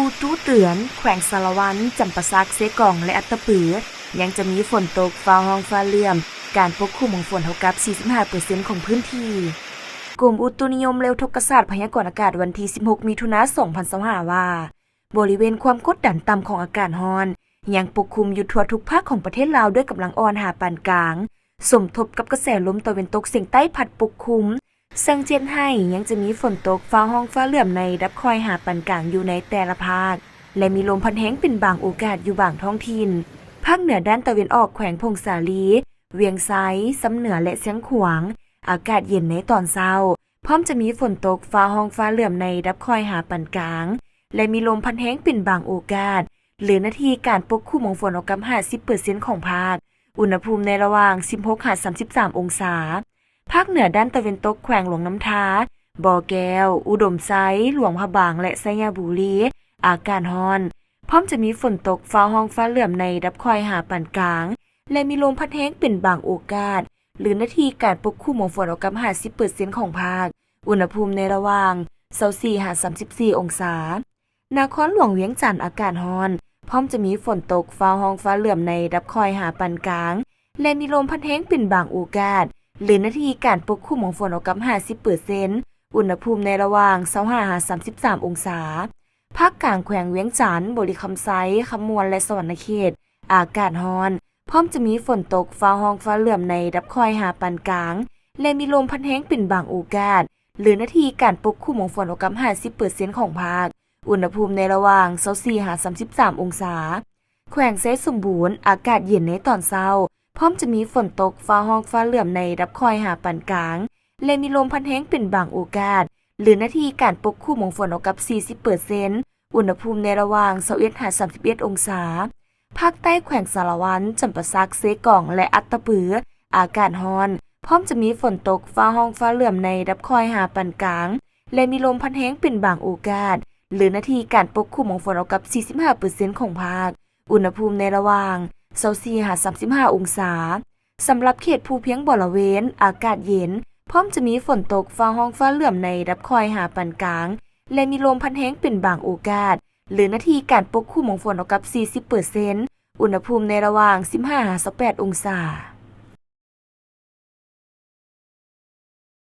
ອຸຕຸເຕືອນ, ແຂວງສາລະວັນ, ຈຳປາສັກ, ເຊກອງ ແລະ ອັດຕະປື ຍັງຈະມີຝົນຕົກ, ຟ້າຮ້ອງ, ຟ້າເຫຼື້ອມ, ການປົກຄຸມຂອງຝົນເທົ່າກັບ ສີ່ສິບຫ້າເປີເຊັນ ຂອງພື້ນທີ່. ກົມອຸຕຸນິຍົມ ແລະ ອຸທົກກະສາດ ພະຍາກອນອາກາດ ວັນທີ ສິບຫົກ ມິຖຸນາ ສອງພັນຊາວຫ້າ ວ່າ ບໍລິເວນຄວາມກົດດັນຕ່ຳຂອງອາກາດຮ້ອນ ຍັງປົກຄຸມຢູ່ທົ່ວທຸກພາກຂອງປະເທດລາວ ດ້ວຍກຳລັງອ່ອນຫາປານກາງ, ສົມທົບກັບກະແສລົມຕາເວັນຕົກສຽງໃຕ້ພັດປົກຄຸມ, ເຊິ່ງຈະເຮັດໃຫ້ຍັງຈະມີຝົນຕົກ, ຟ້າຮ້ອງ, ຟ້າເຫຼື້ອມ ໃນລະດັບຄ່ອຍຫາປານກາງຢູ່ໃນແຕ່ລະພາກ ແລະ ມີລົມພັດແຮງເປັນບາງໂອກາດຢູ່ບາງທ້ອງຖິ່ນ. ພາກເໜືອດ້ານຕາເວັນອອກ ແຂວງຜົ້ງສາລີ, ວຽງໄຊ, ຊຳເໜືອ ແລະ ຊຽງຂວາງ ອາກາດເຢັນໃນຕອນເຊົ້າ, ພ້ອມຈະມີຝົນຕົກ, ຟ້າຮ້ອງ, ຟ້າເຫຼື້ອມ ໃນລະດັບຄ່ອຍຫາປານກາງ ແລະ ມີລົມພັດແຮງເປັນບາງໂອກາດ, ເຫຼືອເນື້ອທີ່ການປົກຄຸມຂອງຝົນເທົ່າກັບ ຫ້າສິບເປີເຊັນ ຂອງພາກ, ອຸນຫະພູມໃນລະຫວ່າງ ສິບຫົກ ຫາ ສາມສິບສາມ ອົງສາ. ພາກເໜືອດ້ານຕາເວັນຕົກ ແຂວງຫຼວງນ້ຳທາ, ບໍ່ແກ້ວ, ອຸດົມໄຊ, ຫຼວງພະບາງ ແລະ ໄຊຍະບູລີ ອາກາດຮ້ອນ, ພ້ອມຈະມີຝົນຕົກ, ຟ້າຮ້ອງ, ຟ້າເຫຼື້ອມ ໃນລະດັບຄ່ອຍຫາປານກາງ ແລະ ມີລົມພັດແຮງເປັນບາງໂອກາດ, ຫຼືເນື້ອທີ່ການປົກຄຸມຂອງຝົນເທົ່າກັບ ຫ້າສິບເປີເຊັນ ຂອງພາກ, ອຸນຫະພູມໃນລະຫວ່າງ ຊາວສີ່ ຫາ ສາມສິບສີ່ ອົງສາ. ນະຄອນຫຼວງວຽງຈັນ ອາກາດຮ້ອນ, ພ້ອມຈະມີຝົນຕົກ, ຟ້າຮ້ອງ, ຟ້າເຫຼື້ອມ ໃນລະດັບຄ່ອຍຫາປານກາງ ແລະ ມີລົມພັດແຮງເປັນບາງໂອກາດ, ຫຼືເນື້ອທີ່ການປົກຄຸມຂອງຝົນເທົ່າກັບ ຫ້າສິບເປີເຊັນ, ອຸນຫະພູມໃນລະຫວ່າງ ຊາວຫ້າ ຫາ ສາມສິບສາມ ອົງສາ. ພາກກາງ ແຂວງວຽງຈັນ, ບໍລິຄຳໄຊ, ຄຳມ່ວນ ແລະ ສະຫວັນນະເຂດ ອາກາດຮ້ອນ, ພ້ອມຈະມີຝົນຕົກ, ຟ້າຮ້ອງ, ຟ້າເຫຼື້ອມ ໃນລະດັບຄ່ອຍຫາປານກາງ ແລະ ມີລົມພັດແຮງເປັນບາງໂອກາດ, ຫຼືເນື້ອທີ່ການປົກຄຸມຂອງຝົນເທົ່າກັບ ຫ້າສິບເປີເຊັນ ຂອງພາກ, ອຸນຫະພູມໃນລະຫວ່າງ ຊາວສີ່ ຫາ ສາມສິບສາມ ອົງສາ. ແຂວງໄຊສົມບູນ, ອາກາດເຢັນໃນຕອນເຊົ້າ, ພ້ອມຈະມີຝົນຕົກ, ຟ້າຮ້ອງ, ຟ້າເຫຼື້ອມ ໃນລະດັບຄ່ອຍຫາປານກາງ ແລະ ມີລົມພັດແຮງເປັນບາງໂອກາດ, ຫຼືເນື້ອທີ່ການປົກຄຸມຂອງຝົນເທົ່າກັບ ສີ່ສິບເປີເຊັນ, ອຸນຫະພູມໃນລະຫວ່າງ ຊາວເອັດ ຫາ ສາມສິບເອັດ ອົງສາ. ພາກໃຕ້ ແຂວງສາລະວັນ, ຈຳປາສັກ, ເຊກອງ ແລະ ອັດຕະປື ອາກາດຮ້ອນ, ພ້ອມຈະມີຝົນຕົກ, ຟ້າຮ້ອງ, ຟ້າເຫຼື້ອມ ໃນລະດັບຄ່ອຍຫາປານກາງ ແລະ ມີລົມພັດແຮງເປັນບາງໂອກາດ, ຫຼືເນື້ອທີ່ການປົກຄຸມຂອງຝົນເທົ່າກັບ ສີ່ສິບຫ້າເປີເຊັນ ຂອງພາກ, ອຸນຫະພູມໃນລະຫວ່າງ ຊາວສີ່ ຫາ ສາມສິບຫ້າ ອົງສາ. ສຳລັບເຂດພູພຽງບໍລະເວນ, ອາກາດເຢັນ, ພ້ອມຈະມີຝົນຕົກ, ຟ້າຮ້ອງ, ຟ້າເຫຼື້ອມ ໃນລະດັບຄ່ອຍຫາປານກາງ ແລະ ມີລົມພັດແຮງເປັນບາງໂອກາດ, ຫຼືເນື້ອທີ່ການປົກຄຸມຂອງຝົນເທົ່າກັບ ສີ່ສິບເປີເຊັນ, ອຸນຫະພູມໃນລະຫວ່າງ ສິບຫ້າ ຫາ ຊາວແປດ ອົງສາ.